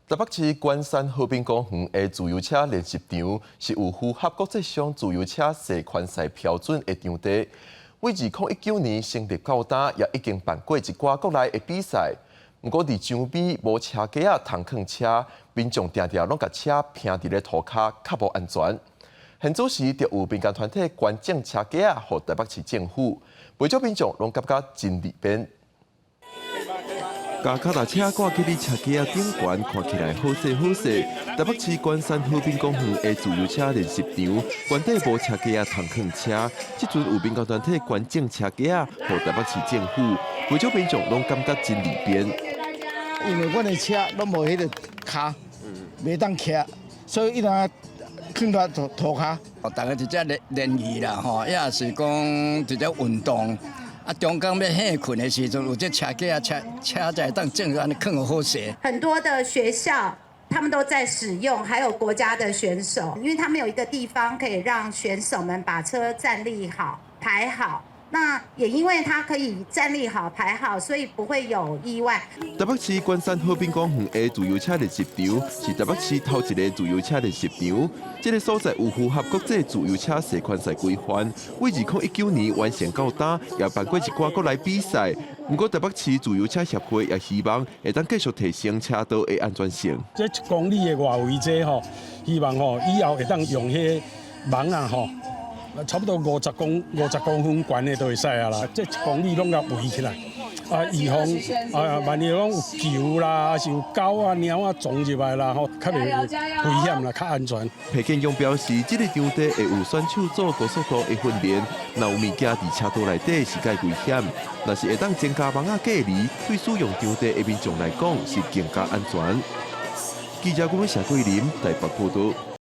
台北市關山和平公園的自由車練習場是有符合國際上自由車賽環賽標準的場地。為2019年成立到今，也已經辦過一寡國內的比賽。毋過佇場邊無車架仔通囥車，民眾定定攏共車停佇咧塗跤，較無安全。現此時就有民間團體捐贈車架仔，予台北市政府，袂少民眾攏感覺真利便。共跤踏車掛起佇車架仔頂懸，看起來好勢好勢。台北市關山和平公園的自由車練習場，原底無車架仔通囥車，這陣有民間團體捐贈車架仔，予台北市政府，袂少民眾攏感覺真利便。因為阮的車攏無彼个跤，袂當徛，所以一定愛囥佇塗跤。大家佇遮練練習啦，吼，也是講佇遮運動。啊，中間欲歇睏的時陣，有這車架車車才會當正按呢囥予好勢。很多的學校，他們都在使用，還有國家的選手，因為他們有一個地方可以讓選手們把車站立好、排好。那也因為它可以站立好、排好，所以不會有意外。台北市關山和平公園的自由車練習場是台北市頭一个自由車練習場。這个所在有符合國際自由車賽環賽規範，為2019年完成到今，也辦過一寡國內比賽。毋過台北市自由車協會也希望會當繼續提升車道的安全性。這1公里的外圍這吼，希望吼以後會當用彼個網仔吼。差不多50公分懸的都會使啊啦，這1公里攏共圍起來，啊，預防啊，萬一講有球啦，還是有狗啊、貓啊撞入來啦，吼，較袂危險啦，較安全。裴建勇表示，這个場地會有選手做高速度的訓練，若有物件佇車道內底是較危險，若是會當增加網仔隔離，對使用場地的民眾來講是更加安全。記者郭謝桂林台北報道。